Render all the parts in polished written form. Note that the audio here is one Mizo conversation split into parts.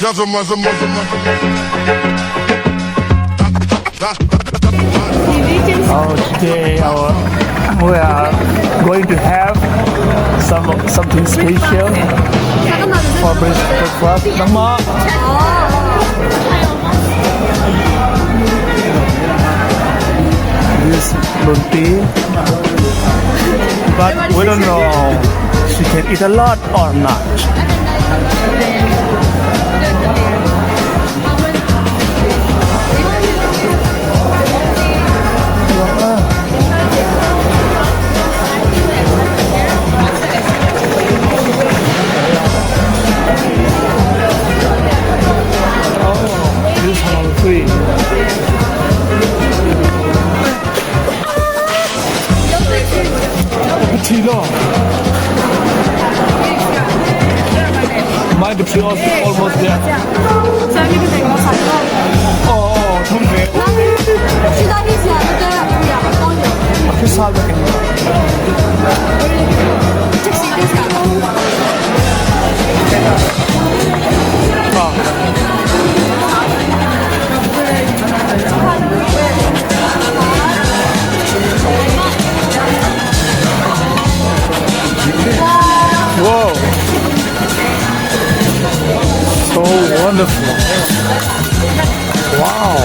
Oh, today our, we are going to have some something special for breakfast. Nangma. This Lunti. But we don't know she can eat a lot or not. Oh, this halal free. Thi lo. My battery also almost there. Oh, thum ve. A sal vek. Ah. Whoa. So wonderful. Wow.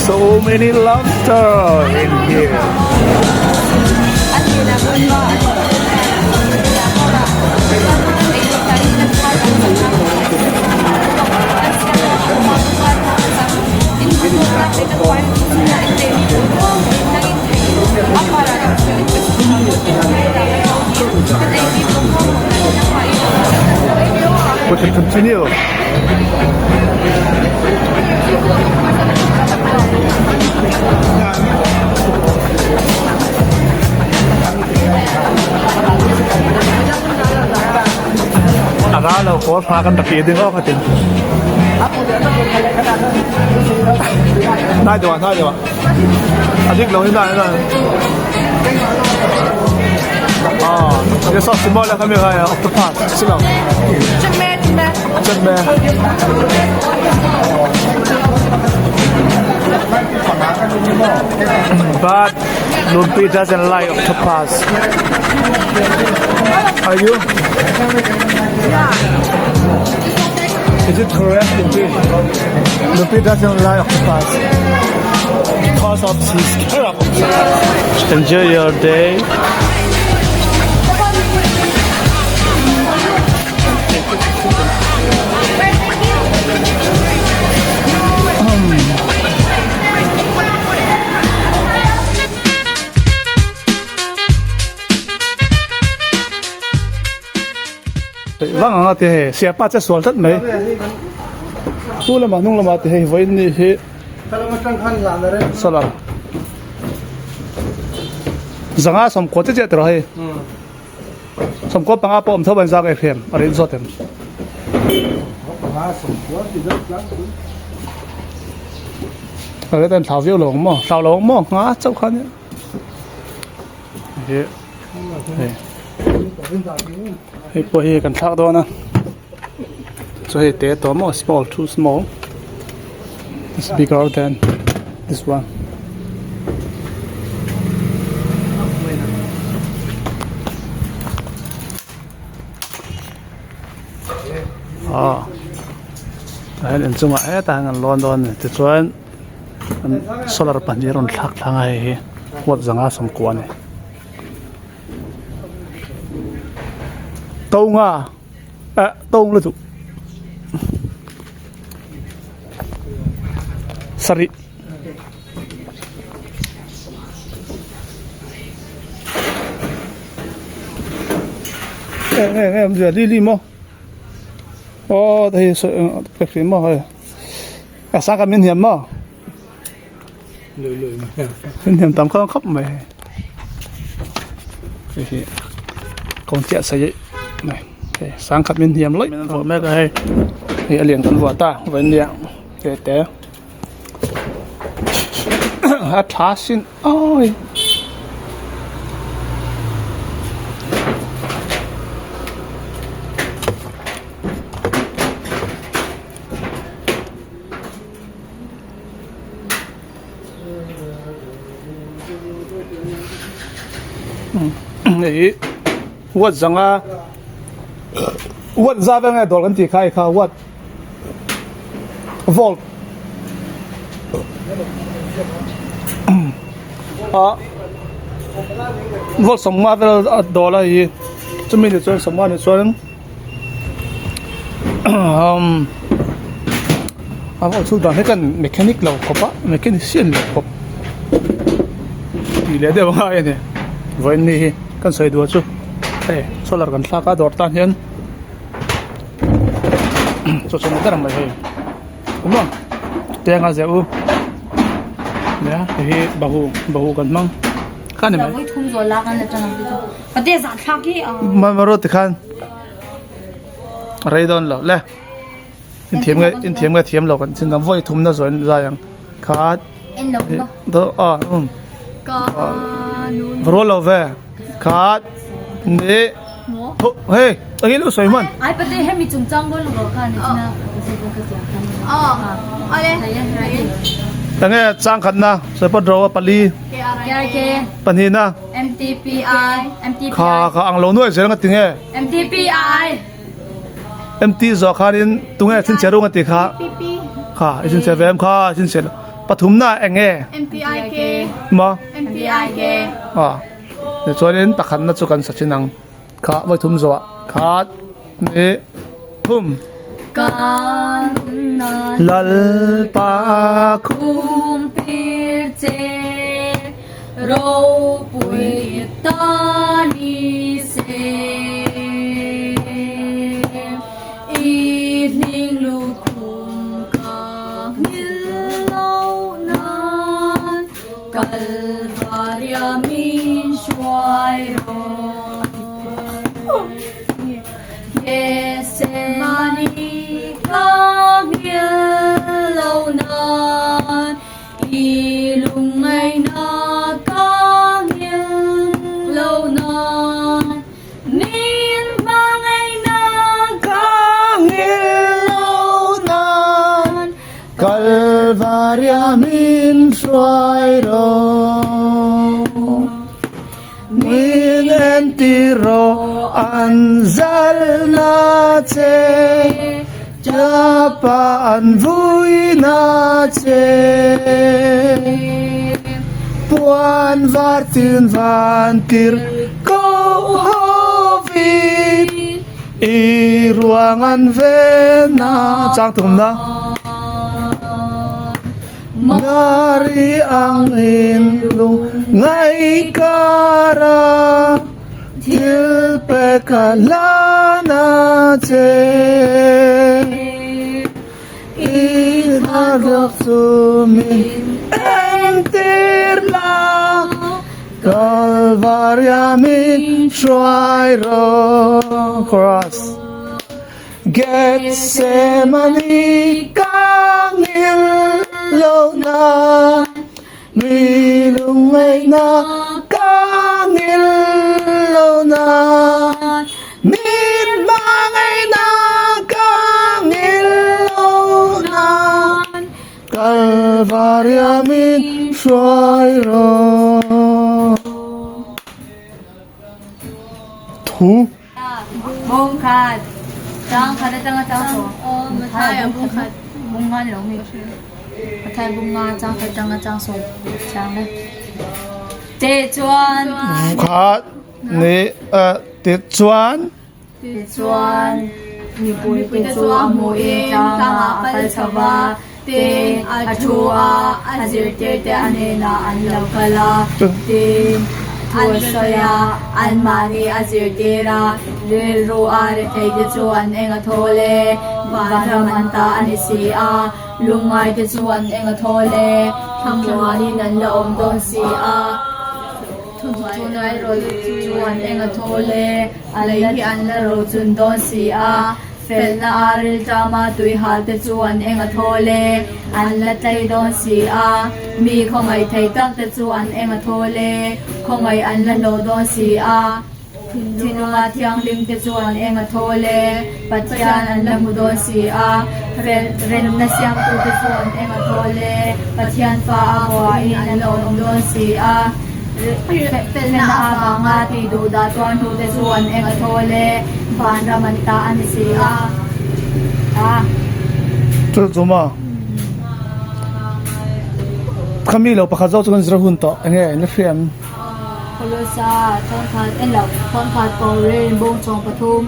So many lobster in here. We can continue. A ra lo ko hra kan rak i ding awk a tin. Nai deuh ah, nai deuh ah. A dik lo hi nai nai. Ah, ya sa small la kami kaya octopus sila. Chat me. But Lumpi doesn't like octopus. Are you? Is it correct, Lumpi? Lumpi doesn't like octopus because of his character. Enjoy your day. Vang anga te hei siapa che sual tlat mai tu lamah hnung lamah te hei vawiin ni hi solar zanga sawmkua che chiah tiraw hei sawmkua panga pawh awm tho an zak em a rel zawt em. A rel an thlau viau lo ang maw thlau lo ang maw nga chauh kha nia hei hei pawh hi kan thlak dawn a chu hei te tawh maw small too small it's bigger than this one. Aw tah hian inchungah hetah hian an lawn dawn a ni tichuan solar pahnih a rawn thlak thlang a hei hi huat zanga sawmkua a ni to nga eh to lutuk sarih. Eng eng em zia li li maw aw hei ka hria maw hei a sang kha min hiam maw min hiam tam kha khawp mai hei hi kawng chiah sei mai hei sang khat min hiam lawih min vuah mek a hei hei a lian kan vuah ta vawiin nia te te. A tha sin awi. Hei hi watt zanga watt za vel nge dawr kan tih kha hei kha watt volt ah volt sawmnga vel a dawl a hei hi chumi ni chuan sawmnga ni chuan umm a volt chhung dan hi kan mechanic lo khawp a mechanician lo khawp tih leh deuh a ngai a ni vawiin ni hi kan sawi duh chu hei solar kan thlak a dawr tan hian. Chaw chhun ber mai hei awm ang tenga zeuh u nia hei hi bahu bahu kan hmang kha ni mai maro tikhan rei dawn lo le inthiam nge inthiam nge thiam lo kan chin dang vawi thum na zawn zai ang khat do a um rual lo ve khat ni Hei, eng in sawi hman? Ai pate hemi chungchang bawlh rawh kha ni china Enge chang khatna sawi ro a pali KRK pahnihna MTPI MTPI kha kha ang lo nuai zel nga tinge MTPI MT zawh khanin tunge thinchhe ru nga ti kha kha i thinchhe ve em kha i thinchhe pathumna enge MTIK ma MTIK a Tichuanin pakhatna chu kan sa thin ang kha vawithum zawh khat hnih thum. Lalpa khum tir che ropui ta ni se i hling lukhum ka nghil loh nan. Kalvaria min hruai rawh. Gethsemane ka nghil lo nan, i lungngaihna ka nghil lo nan, min hmangaihna ka nghil lo nan. Kalvaria min hruai rawh, min entir rawh an zalna che, Tapa an vuina che. Puan var tin van tir ko hovin. I ruang an ven a chang tumna Mari ang in lung ngai kara thil pek a hlan a che I hnathawk chu min entir la Kalvaria min hruai rawh Chorus Gethsemane ka ngil lohna Mi lungngaihna ka ngil lohna Min hmangaihna ka ngil lohna Kalvaria min hruai rawh. Thu. Bung khat chang khat atanga chang sawm Mathai bung khat bung nga ni lo mi Mathai bung nga chang khat atanga chang sawm chang le Te chuan Khat ni ti chuan Tichuan mipuite chu a hmuhin tlangah a kal chho va, tin a thu a, a zirtirte a hnenah an lo kal a, tin thu a sawi a, anmahni a zirtir a, rilru a retheite chu an eng a thawl e, vanram an ta a ni si a, lungngaite chu an eng a thawl e, thlamuanin an la awm dawn si a. Thuhnuai rawlh chu an eng a thawl e, a lei hi an la ro chun dawn si a, felna a rilṭama tui hal te chu an eng a thawl e, an la tlei dawn si a, mi khawngaih thei tak te chu an eng a thawl e, khawngaih an la hlawh dawn si a, thinlunga thianghlim te chu an eng a thawl e, Pathian an la hmu dawn si a, remna siamtu te chu an eng a thawl e, Pathian fa a vuahin an la awm dawn si a. Felna avanga tih duh dah chuan hnute chu an eng a thawl e, vanram an ta a ni si a. Chu chu maw? Khami lo pakhat zawk chu kan zir hun tawh enge in la hria em? Khawlawsa thawnkhat en lo thawnkhat Korean bawngchawng pathum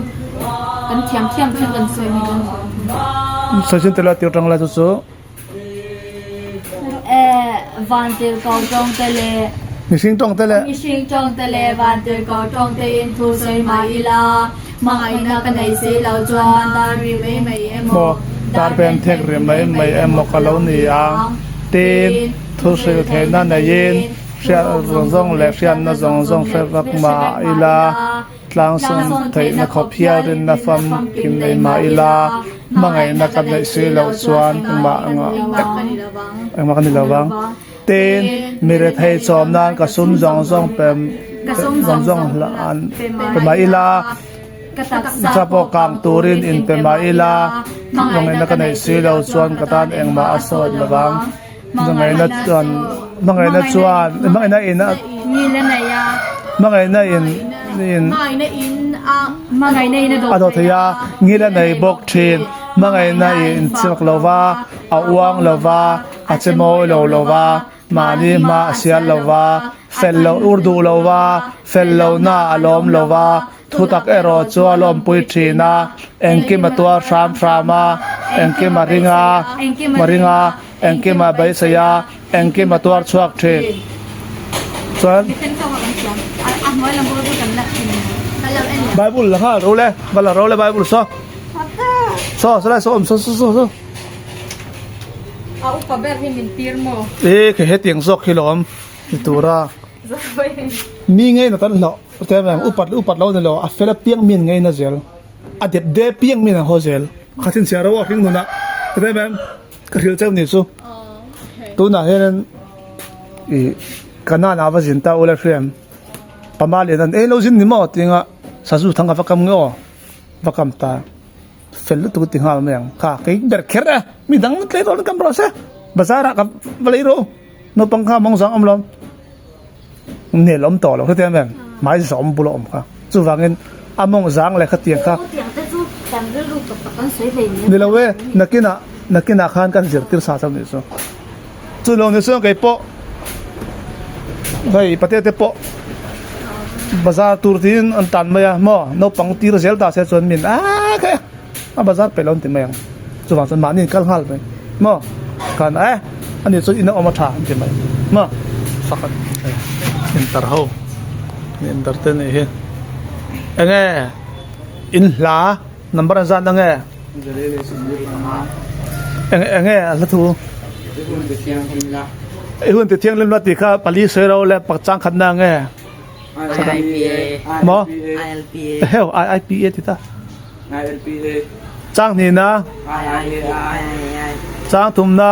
kan thiam thiam thil kan sawi mai dawn a. Sawi chin tel a tir tang lai chu chu. Vantir ko tawng te leh. Mihring tawng te leh. Mihring tawng te leh vantir ko tawng te in thu sawi mah ila hmangaihna ka nei si lo chuan dar ri mai mai emaw dar beng thek ri mai mai emaw ka lo ni ang tin thu hrilh theihna neiin hriat zawng zawng leh hriatna zawng zawng hre vak mah ila. Tlangsawn theihna khawp hial rinna famkim nei mah ila, hmangaihna ka neih si loh chuan engmah engmah ka ni lo vang. Tin, mi rethei chawm nan ka sum zawng zawng pe zawng zawng hlan pe mah ila, cha pawh kang turin in pe mah ila, hmangaihna ka neih si loh chuan ka tan engmah a sawt lo vang. Hmangaihna chuan hmangaihna chuan hmangaihna in a hmangaihna in in a dawh thei a ngil a nei bawk thin hmangaihna in chak lo va a uang lo va a che mawi lo lo va mahni hma a sial lo va fel loh ur duh lo va fel lohna a lawm lo va. Thutak erawh chu a lawmpui thin a, engkim a tuar hram hram a, engkim a ring a, a ring a, engkim a beisei a, engkim a tuar chhuak thin. Chuan Bible la nghal ro le, va la ro le Bible saw. Saw, saw lai saw awm saw saw saw saw. A upa ber hi min tir maw? E khi hetiang zawk hi lawm ni tura mi ngei na tan hlawh. Chutia mai ang, upat leh upat lo ni lo, a fel apiang mi an ngaina zel, a dep dep piang mi an haw zel. Kha chhinchhiah ro a hring nunah, chutia mai ang, ka hrilh cheu ni chu. Tunah hianin ih Kanan ah va zin ta ula hriam, pama lian an ei lo zin ni maw tinga sazu thang ka va kam nge aw, va kam ta, fel lutuk ti nghal mai ang, kha kei ber kher e, mi dang tlei dawn kam rawh se, bazar ah ka va lei rawh u, naupang kha mawng zang awm lo. Nel awm tawh lo hetiang em hmai zawm bula awm kha chuvangin a mawng zang leh khatiang kha ni lo e nakinah nakinah khan kan zirtir sa chauh nih chu chu lo ni chuan kei pawh hei pate te pawh bazar tur tiin an tan mai a maw naupang tir zel ta se chuan min a kha a bazar peih lo an ti mai ang chuvang chuan mahni kal nghal mai maw khan e ani chuan in a awm a tha an ti mai maw pakhat intar ho intar te nih hi enge in hla number an zat ange eng enge a hla thu i hun ti thianghlim la tih kha pali sawi ro leh pakchang khatna ange. Maw? Heo IIPA ti ta. Chang hnihna. Chang thumna.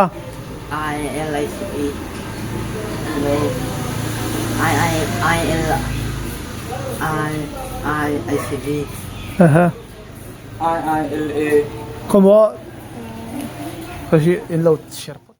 Khawmaw? Hei hi in lo chhiar phawt.